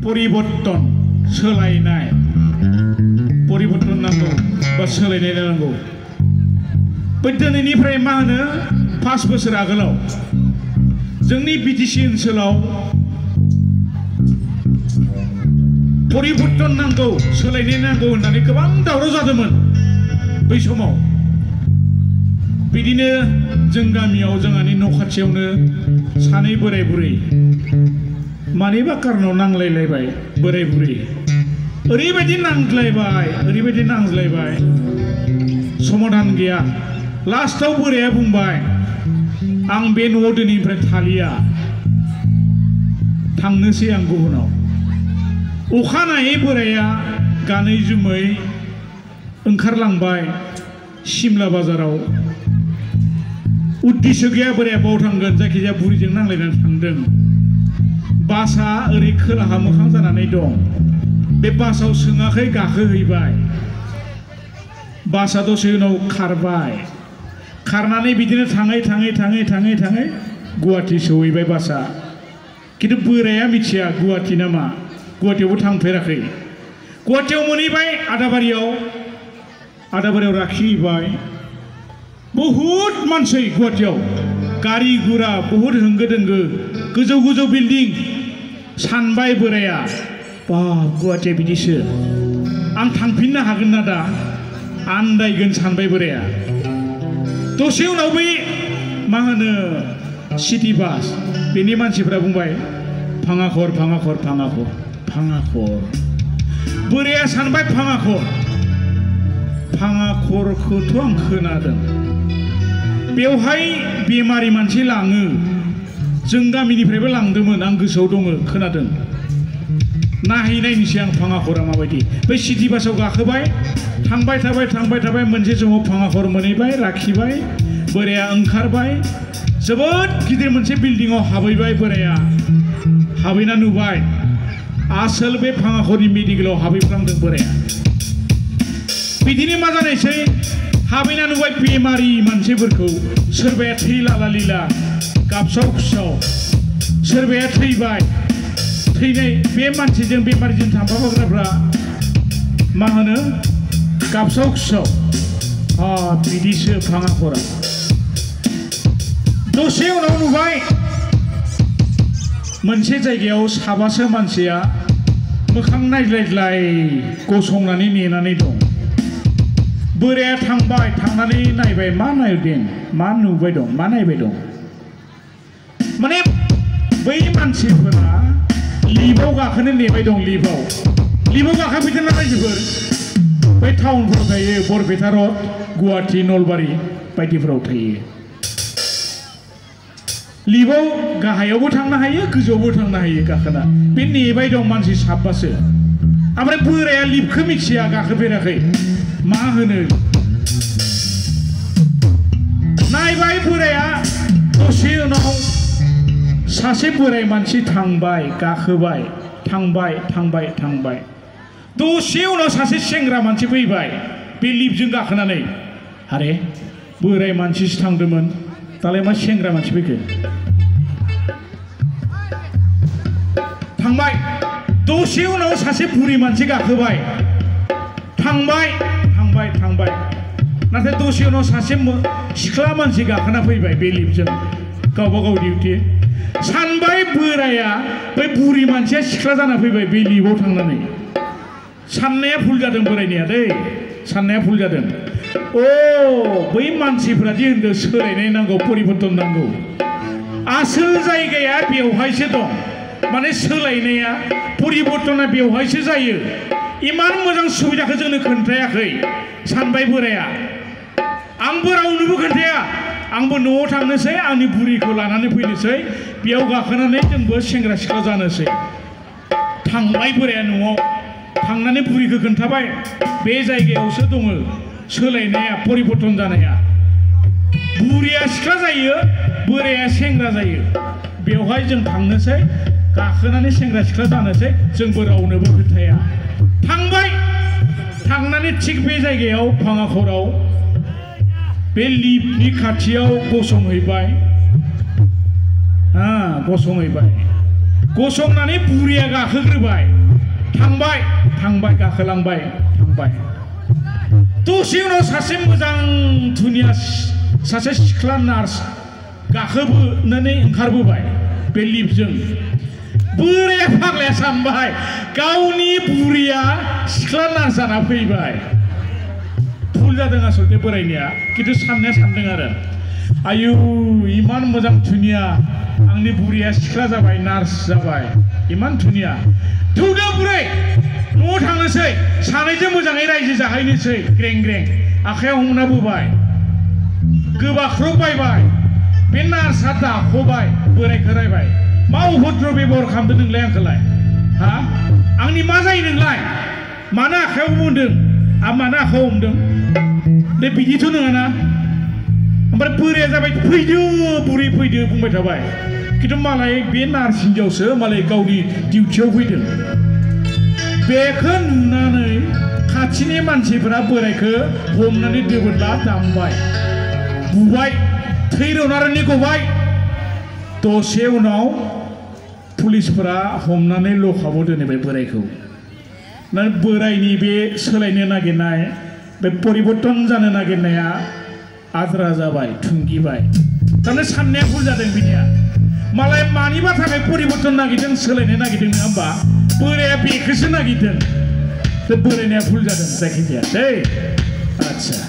परिबर्तन सोलायनाय परिबर्तन नांगौ बा सोलायनाय नांगौ बै दिनैनिफ्राय मा होनो 5 बोसोर आगोलाव जोंनि बिटिसि ओनसोलाव परिबर्तन नांगौ सोलायनाय नांगौ होननानै गोबां दावराव जादोंमोन बै समाव बिदिनो जों गामियाव जोंहानि न' खाथियावनो सानै बोराय बुरै मानिबा कारनाव नांलायलायबाय बोराय बुरै ओरैबायदि नांज्लायबाय समाधान गैया लास्टआव बोराया बुंबाय आं बे न'आव दिनैनिफ्राय थालिया थांनोसै आं गुबुनाव अखानायै बोराया गानै जोमै ओंखारलांबाय सिमला बाजाराव उद्देश्य गैया बोराया बाव थांगोन जायखिजाया बुरिजों नांलायनानै थांदों बासआ ओरै खोलाहा मोखां जानानै दं बे बासआव सोङाखै गाखोहैबाय बासआ दसे उनाव खारबाय खारनानै बिदिनो थाङै गुवाहाटि सौहैबाय बासआ खिन्थु बोराया मिथिया गुवाहाटि नामा गुवाहाटियावबो थांफेराखै गुवाहाटियाव मोनहैबाय आदाबारियाव राखिहैबाय बहुत मानसि गुवाहाटियाव गारि गुरा बहुत होंगो दोंगो गोजौ बिल्डिं सानबाय बोराया बाब गुवाहाटिया बिदिसो आं थांफिननो हागोन ना दा आन्दायगोन सानबाय बोराया दसे उनाव बै मा होनो सिटि बास बेनि मानसिफ्रा बुंबाय भाङाखर बोराया सानबाय भाङाखरखौथ' आं खोनादों बेवहाय बेमारि मानसि लाङो जों गामिनिफ्रायबो लांदोंमोन आं गोसोआव दङ खोनादों नायहैनायनिसै आं भाङाखरा माबायदि बै सिटि बासाव गाखोबाय थांबाय थाबाय मोनसे समाव भाङाखर मोनहैबाय राखिबाय बोराया ओंखारबाय जोबोद गिदिर मोनसे बिल्डिंआव हाबहैबाय बोराया हाबहैना नुबाय आसोल बे भाङाखरनि मेडिकेलाव हाबहैफ्लांदों बोराया बिदिनो मा जानायसै हाबहैना नुबाय बेमारि मानसिफोरखौ सोरबाया थैला लिला गाबसाव खुसाव सोरबाया थैबाय थैनाय बे मानसिजों बेमारिजों थांफाग्राफ्रा मा होनो गाबसाव खुसाव बिदिसो भाङाखरा दसे उनाव नुबाय मोनसे जायगायाव साबासो मानसिया मोखां नायज्लायज्लाय गसंनानै नेनानै दं बोराया थांबाय थांनानै नायबाय मा नायदों मा नुबाय दं मा नायबाय दं माने बै मानसिफोरा लिफ्टआव गाखोनो नेबाय दं लिफ्टआव गाखोफैदों ना रायजोफोर बै टाउनफोराव थायो बरपेटा रड गुवाहाटि नलबारि बायदिफोराव थायो लिफ्टआव गाहायावबो थांनो हायो गोजौआवबो थांनो हायो गाखोना बे नेबाय दं मानसि साबासो ओमफ्राय बोराया लिफ्टखौ मिथिया गाखोफेराखै मा होनो नायबाय बोराया दसे उनाव सासे बोराय मानसि थांबाय गाखोबाय थांबाय दसे उनाव सासे सेंग्रा मानसि फैबाय बे लिफ्टजों गाखोनानै आरे बोराय मानसिसो थांदोंमोन दालाय मा सेंग्रा मानसि फैखो थांबाय दसे उनाव सासे बुरि मानसि गाखोबाय थांबाय नाथाय दसे उनाव सासे सिख्ला मानसि गाखोना फैबाय बे लिफ्टजों गावबा गाव डिउटि सानबाय बोराया बै बुरि मानसिया सिख्ला जाना फैबाय बे लिफ्टआव थांनानै साननाया भुल जादों बोरायनिया दै साननाया भुल जादों बै मानसिफ्रा दि होनदों सोलायनाय नांगौ परिबर्तन नांगौ आसोल जायगाया बेवहायसो दं माने सोलायनाया परिबर्तना बेवहायसो जायो इमान मोजां सुबिदाखौ जोंनो खोन्थायाखै सानबाय बोराया आंबो रावनोबो खोन्थाया आंबो न'आव थांनोसै आंनि बुरिखौ लानानै फैनोसै बेयाव गाखोनानै जोंबो सेंग्रा सिख्ला जानोसै थांबाय बोराया न'आव थांनानै बुरिखौ खोन्थाबाय बे जायगायावसो दङ सोलायनाया परिबर्तन जानाया बुरिया सिख्ला जायो बोराया सेंग्रा जायो बेवहाय जों थांनोसै गाखोनानै सेंग्रा सिख्ला जानोसै जोंबो रावनोबो खोन्थाया थांबाय थांनानै थिग बे जायगायाव भाङाखराव बे लिफ्टनि खाथियाव गसंहैबाय गसंनानै बुरिया गाखोग्रोबाय थांबाय थांबाय गाखोलांबाय थांबाय दसे उनाव सासे मोजां धुनिया सासे सिख्ला नार्स गाखोबोनानै ओंखारबोबाय बे लिफ्टजों बोराया फाग्लाया सानबाय गावनि बुरिया सिख्ला नार्स जाना फैबाय भुल जादों आसलते बोरायनिया खिन्थु साननाया सानदों आरो आयु इमान मोजां धुनिया आंनि बुरिया सिख्ला जाबाय नार्स जाबाय इमान धुनिया थौदो बुरै न'आव थांनोसै सानैजों मोजाङै रायजो जाहैनोसै ग्रें ग्रें आखायाव हमना बोबाय गोबाख्रब बायबाय बे नार्सआ दाख'बाय बोरायखौ रायबाय मा अभद्र बेबहार खालामदों नोंलाय आंखौलाय हा आंनि मा जायो नोंलाय मानो आखायाव हमदों आं मानो आखायाव हमदों दे बिदिथ' नङाना ओमफ्राय बोराया जाबाय फैदो बुरै फैदो बुंबाय थाबाय खिन्थु मालाय बे नार्स हिन्जावसो मालाय गावनि डिउटियाव फैदों बेखौ नुनानै खाथिनि मानसिफोरा बोरायखौ हमनानै दोबोदला दामबाय बुबाय थै रनारनि गबाय दसे उनाव पुलिसफोरा हमनानै लकापआव दोनबाय बोरायखौ बोरायनि बे सोलायनो नागिरनाय बे परिबर्तन जानो नागिरनाया आद्रा जाबाय थुंगिबाय थारमाने साननाया भुल जादों बिनिया मालाय मानिबा थाखाय परिबर्तन नागिरदों सोलायनो नागिरदों नङा होमबा बोराया बेखौसो नागिरदों बे बोरायनाया भुल जादों जायखिजाया दै आच्छा